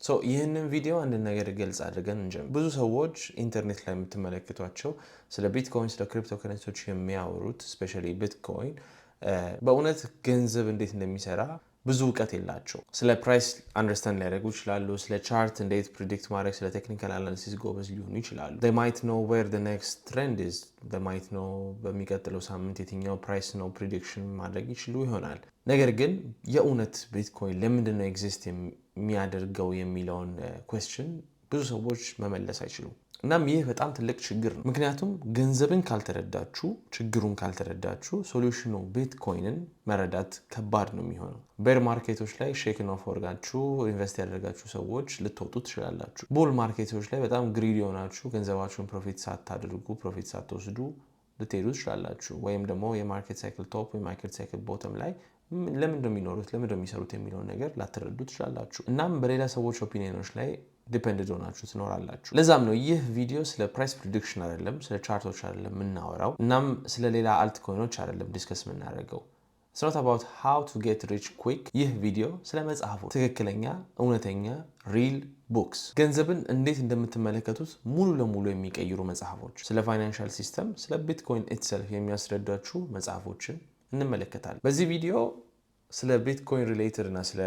So ይህንን ቪዲዮ አንድ ነገር ግልጽ አድርገን እንጀምር። ብዙ ሰዎች ኢንተርኔት ላይ የምትመለከቷቸው ስለ ቢትኮይን፣ ስለ ክሪፕቶ ከረንሲዎች የሚያወሩት፣ especially ቢትኮይን፣ በእውነት ገንዘብ እንዴት እንደሚሰራ ብዙ እውቀት የላቸውም። ስለ price understand ሊያደርጉ ይችላሉ። ስለ chart እንዴት predict ማድረግ፣ ስለ technical analysis ጎበዝ ሊሆኑ ይችላሉ። Might know where next trend is፣ might know በሚቀጥለው ሳምንት የትኛው price ነው prediction ማድረግ ይችሉ ይሆናል። ነገር ግን የእውነት ቢትኮይን ለምንድን ነው exist የሚያደርገው የሚለውን question ብዙ ሰዎች መመለስ አይችሉም። እናም ይህ በጣም ትልቅ ችግር ነው። ምክንያቱም ገንዘብን ካልተረዳችሁ፣ ችግሩን ካልተረዳችሁ solution ኑ ቢትኮይንን መረዳት ከባድ ነው የሚሆነው። Bear market ኦች ላይ shake off አድርጋችሁ invest ያደረጋችሁ ሰዎች ልትወጡ ትችላላችሁ። Bull market ኦች ላይ በጣም greedy የሆናችሁ ገንዘባችሁን profit ሳታደርጉ፣ profit ሳትወስዱ ልትሄዱ ትችላላችሁ። ወይም ደግሞ የ market cycle top ወይ market cycle bottom ላይ ለምንድን ነው የሚኖሩት፣ ለምንድን ነው የሚሰሩት የሚለውን ነገር ላትረዱ ትችላላችሁ። እናም በሌላ ሰዎች opinion ኖች ላይ dependent ሆናችሁ ትኖራላችሁ። ለዛም ነው ይህ ቪዲዮ ስለ price prediction አይደለም፣ ስለ chart ኦች አይደለም የምናወራው፣ እናም ስለ ሌላ altcoin ኖች አይደለም discuss የምናደርገው። It's not about how to get rich quick። ይህ ቪዲዮ ስለ መጽሐፉ፣ ትክክለኛ እውነተኛ real books፣ ገንዘብን እንዴት እንደምትመለከቱት ሙሉ ለሙሉ የሚቀይሩ መጽሐፎች፣ ስለ financial system፣ ስለ ቢትኮይን itself የሚያስረዳችሁ መጽሐፎችን እንመለከታለን። በዚህ ቪዲዮ ስለ ቢትኮይን related እና ስለ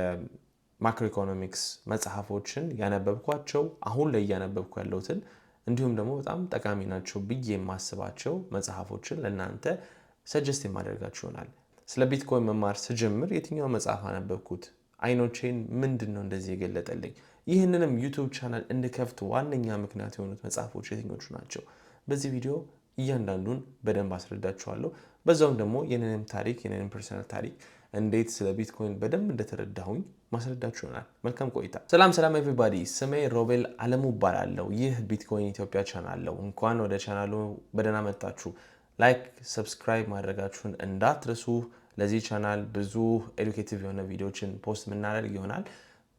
macroeconomics መጽሐፎችን ያነበብኳቸው፣ አሁን ላይ እያነበብኩ ያለሁትን፣ እንዲሁም ደግሞ በጣም ጠቃሚ ናቸው ብዬ የማስባቸው መጽሐፎችን ለእናንተ suggest የማደርጋችሁ ይሆናል። ስለ ቢትኮይን መማር ስጀምር የትኛው መጽሐፍ አነበብኩት? አይኖቼን ምንድን ነው እንደዚህ የገለጠልኝ? ይህንንም YouTube channel እንድከፍት ዋነኛ ምክንያት የሆኑት መጽሐፎች የትኞቹ ናቸው? በዚህ ቪዲዮ እያንዳንዱን በደንብ አስረዳችኋለሁ። በዛውም ደግሞ የኔንም ታሪክ፣ የኔንም personal ታሪክ፣ እንዴት ስለ ቢትኮይን በደንብ እንደተረዳሁኝ ማስረዳችሁ ይሆናል። መልካም ቆይታ። ሰላም ሰላም everybody፣ ስሜ ሮቤል አለሙ እባላለሁ። ይህ ቢትኮይን ኢትዮጵያ ቻናል ነው። እንኳን ወደ ቻናሉ በደህና መጣችሁ። Like፣ subscribe ማድረጋችሁን እንዳትረሱ። ለዚህ ቻናል ብዙ educative የሆነ ቪዲዮችን post የምናደርግ ይሆናል።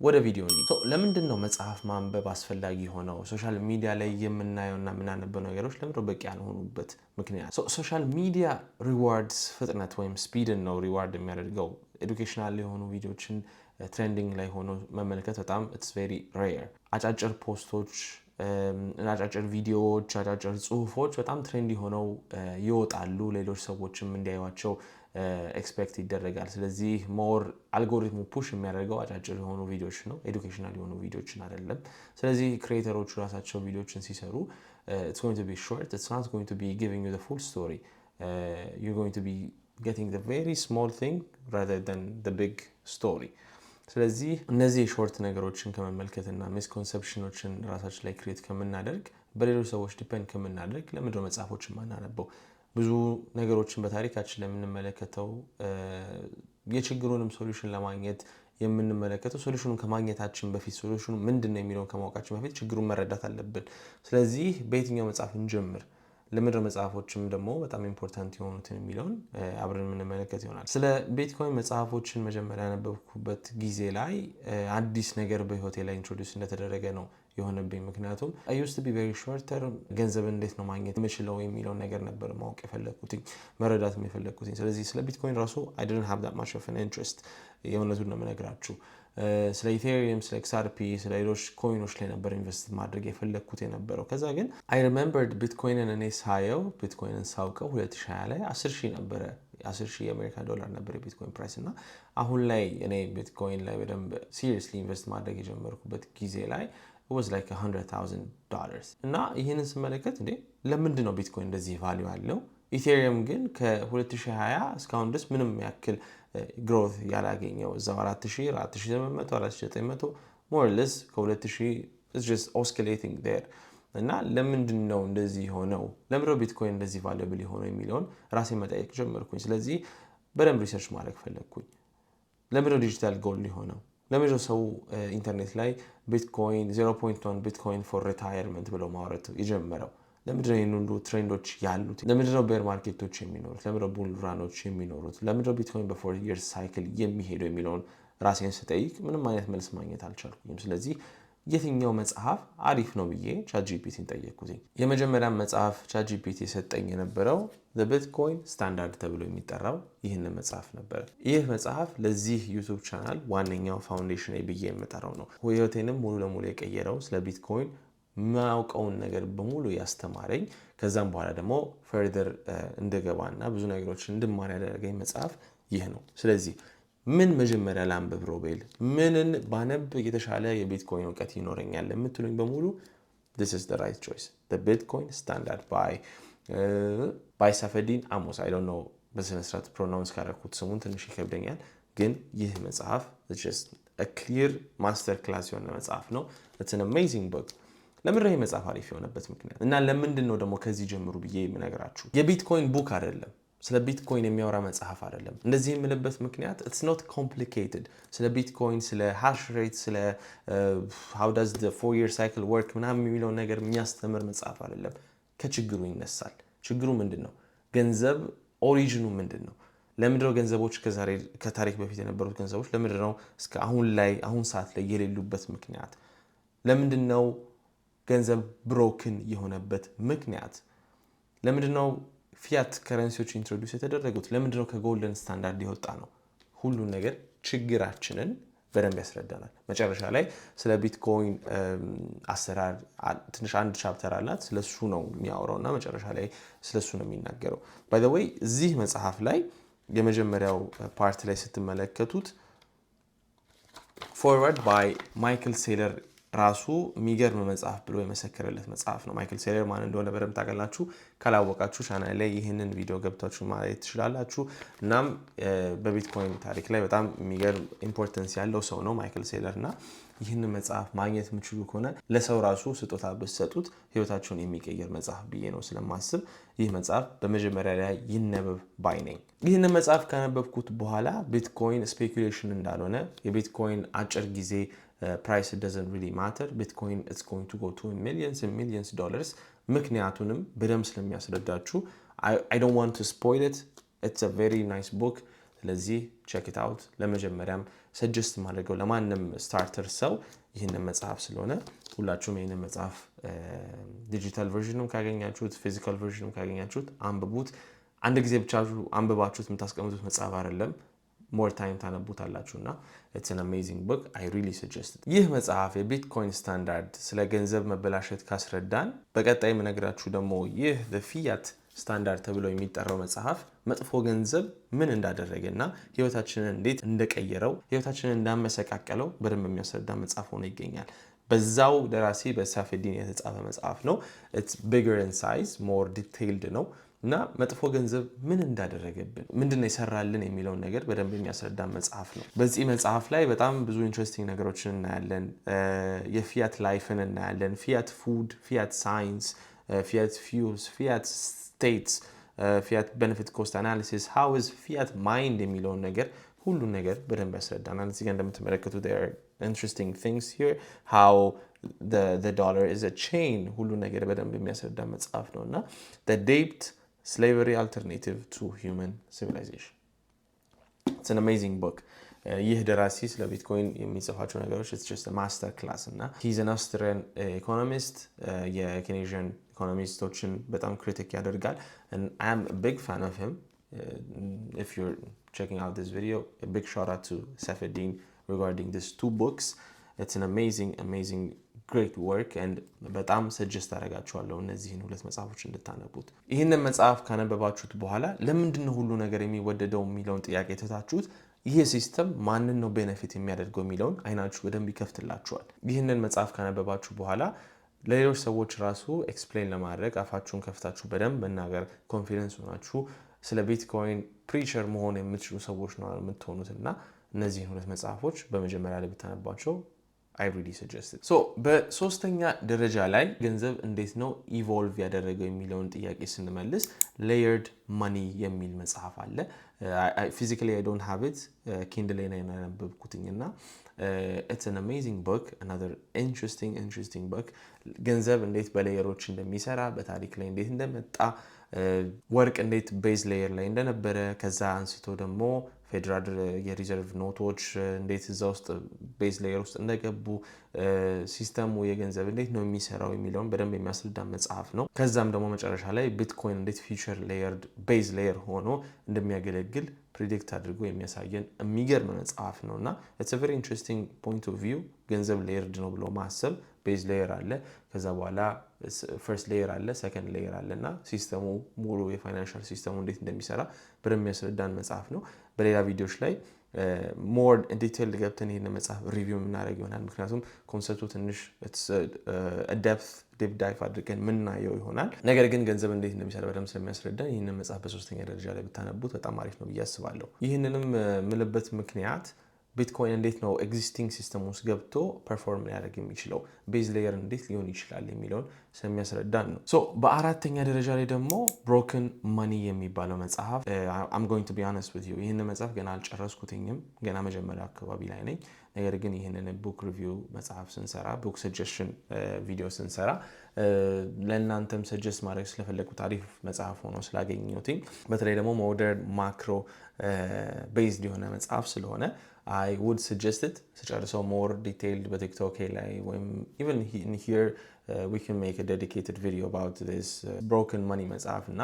ወደ ቪዲዮ። ለምንድን ነው መጽሐፍ ማንበብ አስፈላጊ የሆነው? Social media ላይ የምናየውና የምናነበው ነገሮች ለምንድነው በቂ ያልሆኑበት ምክንያት? Social media rewards ፍጥነት ወይም speed ን ነው reward የሚያደርገው። Educational የሆኑ ቪዲዮችን trending ላይ ሆኖ መመልከት በጣም it's very rare። አጫጭር post ኦች፣ አጫጭር ቪዲዮዎች፣ አጫጭር ጽሁፎች በጣም trendy ሆነው ይወጣሉ። ሌሎች ሰዎችም እንዲያዩቸው expect ይደረጋል። ስለዚህ more algorithm ኡ push የሚያደርገው አጫጭር የሆኑ ቪዲዮዎች ነው፣ educational የሆኑ ቪዲዮችን አይደለም። ስለዚህ creator ኦቹ ራሳቸው ቪዲዮችን ሲሰሩ it's going to be short, it's not going to be giving you the full story, you're going to be getting the very small thing rather than the big story። ስለዚህ እነዚህ የ short ነገሮችን ከመመልከትና misconception ኖችን ራሳችን ላይ create ከምናደርግ፣ በሌሎች ሰዎች depend ከምናደርግ ለምንድነው መጽሐፎችን ማናነበው? ብዙ ነገሮችን በታሪካችን ለምንመለከተው የችግሩንም solution ለማግኘት የምንመለከተው solution ኑን ከማግኘታችን በፊት፣ solution ኑ ምንድን ነው የሚለውን ከማወቃችን በፊት ችግሩን መረዳት አለብን። ስለዚህ በየትኛው መጽሐፍ እንጀምር፣ ለምንድነው መጽሐፎችም ደግሞ በጣም important የሆኑትን የሚለውን አብረን የምንመለከት ይሆናል። ስለ ቢትኮይን መጽሐፎችን መጀመሪያ ያነበብኩበት ጊዜ ላይ አዲስ ነገር በህይወቴ ላይ introduce እንደተደረገ ነው የሆነብኝ። ምክንያቱም I used to be very short term፣ ገንዘብ እንዴት ነው ማግኘት የምችለው የሚለውን ነገር ነበር ማወቅ የፈለግኩትኝ፣ መረዳት የፈለግኩትኝ። ስለዚህ ስለ ቢትኮይን ራሱ I didn't have that much of an interest፣ የእውነቱን ነው የምነግራችሁ። ስለ Ethereum፣ ስለ XRP፣ ስለ ሌሎች coin ኖች ላይ ነበር invest ማድረግ የፈለግኩት የነበረው። ከዛ ግን I remembered ቢትኮይንን እኔ ሳየው፣ ቢትኮይንን ሳውቀው 2020 ላይ 10 ሺህ ነበረ፣ 10 ሺህ የአሜሪካ ዶላር ነበር የቢትኮይን price። እና አሁን ላይ እኔ ቢትኮይን ላይ በደንብ seriously invest ማድረግ የጀመርኩበት ጊዜ ላይ was like $100,000። እና ይህንን ስመለከት እንዴ፣ ለምንድን ነው ቢትኮይን እንደዚህ value ያለው? Ethereum ግን ከ2020 እስካሁን ድረስ ምንም ያክል growth ያላገኘው፣ እዛው 4000፣ 4800፣ 4900 more or less ከ2000 just oscillating there። እና ለምንድን ነው እንደዚህ የሆነው? ለምንድነው ቢትኮይን እንደዚህ valuable የሆነው የሚለውን ራሴን መጠየቅ ጀመርኩኝ። ስለዚህ በደንብ research ማድረግ ፈለግኩኝ። ለምንድነው digital gold የሆነው? ለምንድነው ሰው ኢንተርኔት ላይ ቢትኮይን 0.1 bitcoin for retirement ብለው ማውራት የጀመረው? ለምንድነው ይህን ሁሉ trend ኦች ያሉት? ለምንድነው bear market ኦች የሚኖሩት? ለምንድነው bull run ኖች የሚኖሩት? ለምንድነው ቢትኮይን በ 4 years cycle የሚሄደው የሚለውን ራሴን ስጠይቅ ምንም አይነት መልስ ማግኘት አልቻልኩኝም። ስለዚህ የትኛው መጽሐፍ አሪፍ ነው ብዬ ChatGPT ን ጠየቅኩትኝ። የመጀመሪያ መጽሐፍ ChatGPT የሰጠኝ የነበረው Bitcoin Standard ተብሎ የሚጠራው ይህንን መጽሐፍ ነበር። ይህ መጽሐፍ ለዚህ YouTube channel ዋነኛው foundation ብዬ የምጠራው ነው። ህይወቴንም ሙሉ ለሙሉ የቀየረው፣ ስለ ቢትኮይን የማውቀውን ነገር በሙሉ ያስተማረኝ፣ ከዛም በኋላ ደግሞ further እንድገባና ብዙ ነገሮችን እንድማር ያደረገኝ መጽሐፍ ይህ ነው። ስለዚህ ምን መጀመሪያ ላንብብ ሮቤል፣ ምንን ባነብ የተሻለ የቢትኮይን እውቀት ይኖረኛል የምትሉኝ በሙሉ this is the right choice፣ The Bitcoin Standard by Saifedean Ammous። I don't know በስነስርዓት pronounce ካረኩት፣ ስሙን ትንሽ ይከብደኛል። ግን ይህ መጽሐፍ clear master class የሆነ መጽሐፍ ነው። It's an amazing book። ለምንድን ነው ይህ መጽሐፍ አሪፍ የሆነበት ምክንያት እና ለምንድን ነው ደግሞ ከዚህ ጀምሩ ብዬ የምነግራችሁ? የቢትኮይን book አይደለም፣ ስለ ቢትኮይን የሚያወራ መጽሐፍ አይደለም። እንደዚህ የምልበት ምክንያት it's not complicated። ስለ ቢትኮይን፣ ስለ hash rate፣ ስለ how does 4-year cycle work ምናምን የሚለውን ነገር የሚያስተምር መጽሐፍ አይደለም። ከችግሩ ይነሳል። ችግሩ ምንድን ነው? ገንዘብ origin ኑ ምንድን ነው? ለምንድነው ገንዘቦች ከታሪክ በፊት የነበሩት ገንዘቦች ለምንድነው እስከ አሁን ላይ አሁን ሰዓት ላይ የሌሉበት ምክንያት? ለምንድን ነው ገንዘብ broken የሆነበት ምክንያት? ለምንድን ነው fiat currency ዎች introduce የተደረጉት? ለምንድነው ከ golden standard የወጣነው? ሁሉን ነገር ችግራችንን በደንብ ያስረዳናል። መጨረሻ ላይ ስለ ቢትኮይን አሰራር ትንሽ አንድ chapter አላት። ስለሱ ነው የሚያወራው እና መጨረሻ ላይ ስለሱ ነው የሚናገረው። By the way፣ እዚህ መጽሐፍ ላይ የመጀመሪያው part ላይ ስትመለከቱት foreword by Michael Saylor፣ ራሱ የሚገርም መጽሐፍ ብሎ የመሰከረለት መጽሐፍ ነው። Michael Saylor ማን እንደሆነ በደንብ ታውቃላችሁ። ካላወቃችሁ ቻናል ላይ ይህንን ቪዲዮ ገብታችሁ ማየት ትችላላችሁ። እናም በቢትኮይን ታሪክ ላይ በጣም የሚገርም importance ያለው ሰው ነው Michael Saylor። እና ይህንን መጽሐፍ ማግኘት የምችሉ ከሆነ ለሰው ራሱ ስጦታ ብትሰጡት ህይወታቸውን የሚቀይር መጽሐፍ ብዬ ነው ስለማስብ ይህ መጽሐፍ በመጀመሪያ ላይ ይነበብ ባይ ነኝ። ይህንን መጽሐፍ ካነበብኩት በኋላ ቢትኮይን speculation እንዳልሆነ፣ የቢትኮይን አጭር ጊዜ price doesn't really matter፣ Bitcoin it's going to go to millions millions dollars፣ ምክንያቱንም በደንብ ስለሚያስረዳችሁ I don't want to spoil it። It's a very nice book። ስለዚህ check it out። ለመጀመሪያም suggest ማድረገው ለማንም starter ሰው ይህንን መጽሐፍ ስለሆነ ሁላችሁም ይህንን መጽሐፍ digital version ኑም ካገኛችሁት፣ physical version ኑም ካገኛችሁት አንብቡት። አንድ ጊዜ ብቻ አንብባችሁት የምታስቀምጡት መጽሐፍ አይደለም። More time ታነቡታላችሁ እና it's an amazing book፣ I really suggest። ይህ መጽሐፍ የ Bitcoin Standard ስለ ገንዘብ መበላሸት ካስረዳን፣ በቀጣይ የምነግራችሁ ደግሞ ይህ Fiat Standard ተብሎ የሚጠራው መጽሐፍ መጥፎ ገንዘብ ምን እንዳደረገ እና ህይወታችንን እንዴት እንደቀየረው፣ ህይወታችንን እንዳመሰቃቀለው በደንብ የሚያስረዳ መጽሐፍ ሆኖ ይገኛል። በዛው ደራሲ በሳፌዲን የተጻፈ መጽሐፍ ነው። It's bigger in size፣ more detailed ነው እና መጥፎ ገንዘብ ምን እንዳደረገብን፣ ምንድን ነው የሰራልን የሚለውን ነገር በደንብ የሚያስረዳ መጽሐፍ ነው። በዚህ መጽሐፍ ላይ በጣም ብዙ interesting ነገሮችን እናያለን። የ fiat life ን እናያለን። Fiat food፣ fiat science፣ fiat fuels፣ fiat states፣ fiat benefit cost analysis፣ how is fiat mined የሚለውን ነገር ሁሉን ነገር በደንብ ያስረዳናል። እዚህ ጋር እንደምትመለከቱት interesting things here፣ how dollar is a chain፣ ሁሉ ነገር በደንብ የሚያስረዳ መጽሐፍ ነው እና Debt Slavery Alternative to Human Civilization፣ it's an amazing book። ይህ ደራሲ ስለ ቢትኮይን የሚጽፋቸው ነገሮች it's just master class እና he's an Austrian economist፣ የ Keynesian economist ኦችን በጣም critique ያደርጋል። I'm big fan of him። If you're checking out this video, a big shout out to Saifedean regarding these two books። It's an amazing, amazing, great work and በጣም suggest አደርጋችኋለሁ እነዚህን ሁለት መጽሐፎች እንድታነቡት። ይህንን መጽሐፍ ካነበባችሁት በኋላ ለምንድን ነው ሁሉ ነገር የሚወደደው የሚለውን ጥያቄ ትታችሁት ይህ system ማንን ነው benefit የሚያደርገው የሚለውን አይናችሁ በደንብ ይከፍትላችኋል። ይህንን መጽሐፍ ካነበባችሁ በኋላ ለሌሎች ሰዎች ራሱ explain ለማድረግ አፋችሁን ከፍታችሁ በደንብ መናገር፣ confidence ሆናችሁ ስለ ቢትኮይን preacher መሆን የምትችሉ ሰዎች ነው የምትሆኑት እና እነዚህን ሁለት መጽሐፎች በመጀመሪያ ላይ ብታነቧቸው I really suggest። So በሶስተኛ ደረጃ ላይ ገንዘብ እንዴት ነው evolve ያደረገው የሚለውን ጥያቄ ስንመልስ Layered Money የሚል መጽሐፍ አለ። Physically I don't have it፣ Kindle ላይ ነው ያነበብኩትኝ እና it's an amazing book፣ another interesting interesting book። ገንዘብ እንዴት በ layer ኦች እንደሚሰራ፣ በታሪክ ላይ እንዴት እንደመጣ፣ ወርቅ እንዴት base layer ላይ እንደነበረ፣ ከዛ አንስቶ ደግሞ ፌዴራል የ reserve ኖቶች እንዴት እዛ ውስጥ base layer ውስጥ እንደገቡ፣ system ኡ የገንዘብ እንዴት ነው የሚሰራው የሚለውን በደንብ የሚያስረዳ መጽሐፍ ነው። ከዛም ደግሞ መጨረሻ ላይ ቢትኮይን እንዴት future layered base layer ሆኖ እንደሚያገለግል predict አድርጎ የሚያሳየን የሚገርም መጽሐፍ ነው። እና it's very interesting point of view። ገንዘብ layered ነው ብሎ ማሰብ፣ base layer አለ፣ ከዛ በኋላ first layer አለ፣ second layer አለ እና system ኡ ሙሉ የ financial system ኡ እንዴት እንደሚሰራ በደንብ የሚያስረዳን መጽሐፍ ነው። በሌላ ቪዲዮዎች ላይ more detail ገብተን ይህን መጽሐፍ review የምናደርግ ይሆናል። ምክንያቱም concept ኡ ትንሽ depth deep dive አድርገን የምናየው ይሆናል። ነገር ግን ገንዘብ እንዴት እንደሚሰራ በደንብ ስለሚያስረዳን ይህንን መጽሐፍ በሶስተኛ ደረጃ ላይ ብታነቡት በጣም አሪፍ ነው ብዬ አስባለሁ። ይህንንም የምልበት ምክንያት ቢትኮይን እንዴት ነው existing system ውስጥ ገብቶ perform ሊያደርግ የሚችለው፣ base layer እንዴት ሊሆን ይችላል የሚለውን ስለሚያስረዳን ነው። So በአራተኛ ደረጃ ላይ ደግሞ Broken Money የሚባለው መጽሐፍ። I'm going to be honest with you፣ ይህንን መጽሐፍ ገና አልጨረስኩትኝም። ገና መጀመሪያ አካባቢ ላይ ነኝ። ነገር ግን ይህንን book review መጽሐፍ ስንሰራ፣ book suggestion ቪዲዮ ስንሰራ ለእናንተም suggest ማድረግ ስለፈለግኩት፣ አሪፍ መጽሐፍ ሆኖ ስላገኘሁትኝ፣ በተለይ ደግሞ modern macro based የሆነ መጽሐፍ ስለሆነ I would suggest it። ስጨርሰው more detailed በቲክቶክ ላይ ወይም even here we can make dedicated video about this Broken Money መጽሐፍ እና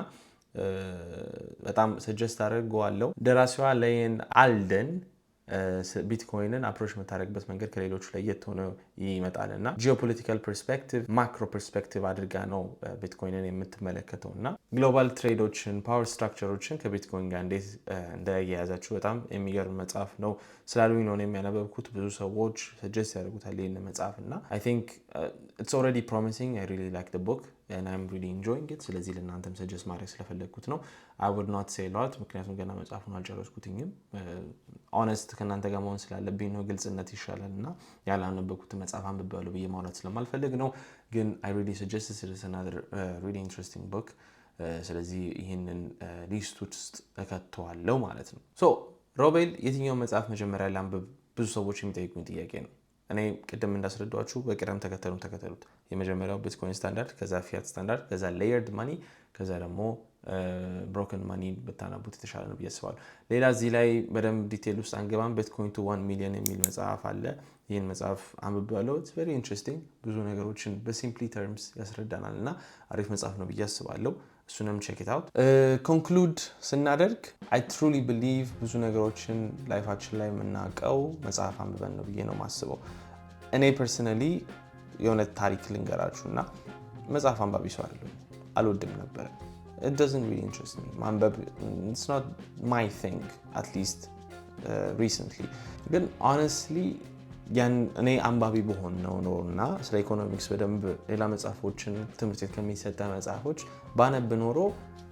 በጣም suggest አድርገዋለሁ። ደራሲዋ ሌን አልደን ቢትኮይንን approach የምታደርግበት መንገድ ከሌሎቹ ለየት ሆኖ ይመጣል እና geopolitical perspective፣ macro perspective አድርጋ ነው ቢትኮይንን የምትመለከተው እና global trade ኦችን፣ power structure ኦችን ከቢትኮይን ጋር እንዴት እንደያያዛችሁ በጣም የሚገርም መጽሐፍ ነው ስላሉኝ ነው የሚያነበብኩት። ብዙ ሰዎች suggest ያደርጉታል ይህን መጽሐፍ እና I think it's already promising። I really like the book and I'm really enjoying it። ስለዚህ ለእናንተም suggest ማድረግ ስለፈለግኩት ነው። I would not say lot ምክንያቱም ገና መጽሐፉን አልጨረስኩትኝም። Honest ከእናንተ ጋር መሆን ስላለብኝ ነው። ግልጽነት ይሻላል እና ያላነበብኩትን መጽሐፍ አንብቤዋለሁ ብዬ ማውራት ስለማልፈልግ ነው። ግን I really suggest it, another really interesting book። ስለዚህ ይህንን list ውስጥ እከተዋለሁ ማለት ነው። So ሮቤል፣ የትኛውን መጽሐፍ መጀመሪያ ላንብብ? ብዙ ሰዎች የሚጠይቁኝ ጥያቄ ነው። እኔ ቅድም እንዳስረዳኋችሁ በቅደም ተከተሉም ተከተሉት። የመጀመሪያው Bitcoin Standard፣ ከዛ Fiat Standard፣ ከዛ Layered Money፣ ከዛ ደግሞ Broken Money ብታነቡት የተሻለ ነው ብዬ አስባለሁ። ሌላ እዚህ ላይ በደንብ detail ውስጥ አንገባም። Bitcoin to 1 million የሚል መጽሐፍ አለ። ይህን መጽሐፍ አንብቤዋለሁ። It's very interesting። ብዙ ነገሮችን በ simply terms ያስረዳናል እና አሪፍ መጽሐፍ ነው ብዬ አስባለሁ። እሱንም check it out። Conclude ስናደርግ I truly believe ብዙ ነገሮችን life ኣችን ላይ የምናውቀው መጽሐፍ አንብበን ነው ብዬ ነው የማስበው። እኔ personally የሆነ ታሪክ ልንገራችሁ እና መጽሐፍ አንባቢ ሰው አይደለሁም፣ አልወድም ነበረ። It doesn't really interest me ማንበብ፣ it's not my thing, at least recently። ግን honestly ያን እኔ አንባቢ ብሆን ነው ኖሮ እና ስለ ኢኮኖሚክስ በደንብ ሌላ መጽሐፎችን፣ ትምህርት ቤት ከሚሰጠ መጽሐፎች ባነብ ኖሮ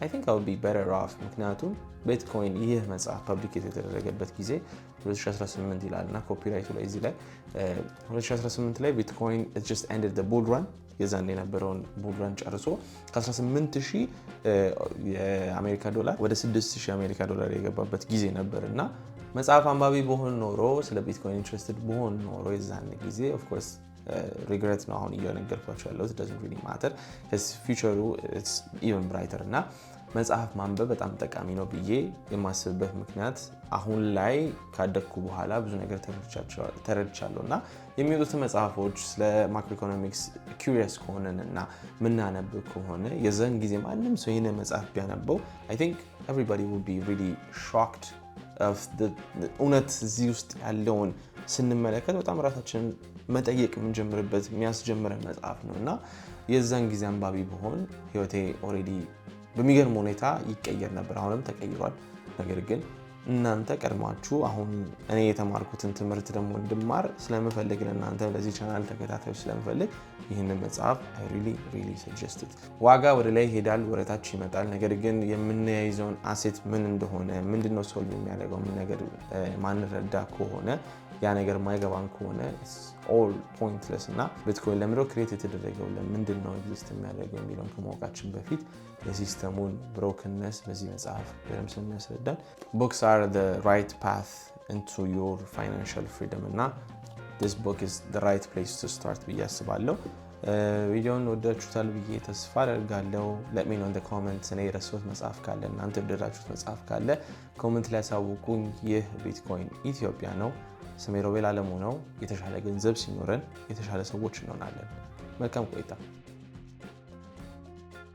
I think I would be better off። ምክንያቱም ቢትኮይን ይህ መጽሐፍ public የተደረገበት ጊዜ 2018 ይላል እና copyright ኡ ላይ እዚህ ላይ 2018 ላይ ቢትኮይን just ended bull run፣ የዛን የነበረውን bull run ጨርሶ ከ18,000 የአሜሪካ ዶላር ወደ 6,000 የአሜሪካ ዶላር የገባበት ጊዜ ነበር። እና መጽሐፍ አንባቢ ብሆን ኖሮ፣ ስለ ቢትኮይን interested ብሆን ኖሮ የዛን ጊዜ፣ of course regret ነው አሁን እየነገርኳቸው ያለሁት፣ doesn't really matter፣ future ኡ even brighter። እና መጽሐፍ ማንበብ በጣም ጠቃሚ ነው ብዬ የማስብበት ምክንያት አሁን ላይ ካደግኩ በኋላ ብዙ ነገር ተረድቻለሁ። እና የሚወጡትን መጽሐፎች ስለ macroeconomics curious ከሆነን እና ምናነብ ከሆነ፣ የዛን ጊዜ ማንም ሰው ይህንን መጽሐፍ ቢያነበው I think everybody would be really shocked። እውነት እዚህ ውስጥ ያለውን ስንመለከት በጣም ራሳችንን መጠየቅ የምንጀምርበት የሚያስጀምረን መጽሐፍ ነው። እና የዛን ጊዜ አንባቢ ብሆን ህይወቴ already በሚገርም ሁኔታ ይቀየር ነበር። አሁንም ተቀይሯል። ነገር ግን እናንተ ቀድማችሁ አሁን እኔ የተማርኩትን ትምህርት ደግሞ እንድማር ስለምፈልግ፣ ለእናንተ ለዚህ ቻናል ተከታታዮች ስለምፈልግ ይህንን መጽሐፍ I really really suggest it። ዋጋ ወደ ላይ ይሄዳል፣ ወደ ታች ይመጣል። ነገር ግን የምንይዘውን asset ምን እንደሆነ፣ ምንድነው solve የሚያደርገው ምን ነገር ማንረዳ ከሆነ፣ ያ ነገር ማይገባን ከሆነ all pointless። እና ቢትኮይን ለምንድነው create የተደረገው፣ ለምንድን ነው exist የሚያደርገው የሚለውን ከማወቃችን በፊት የ system ኡን brokenness በዚህ መጽሐፍ በደንብ ስለሚያስረዳን books are the right path into your financial freedom እና this book is the right place to start ብዬ አስባለሁ። ቪዲዮውን ወዳችሁታል ብዬ ተስፋ አደርጋለሁ። Let me know in the comment። እኔ የረሳሁት መጽሐፍ ካለ፣ እናንተ የወደዳችሁት መጽሐፍ ካለ comment ላይ ያሳውቁኝ። ይህ ቢትኮይን ኢትዮጵያ ነው። ስሜ ሮቤል አለሙ ነው። የተሻለ ገንዘብ ሲኖረን የተሻለ ሰዎች እንሆናለን። መልካም ቆይታ።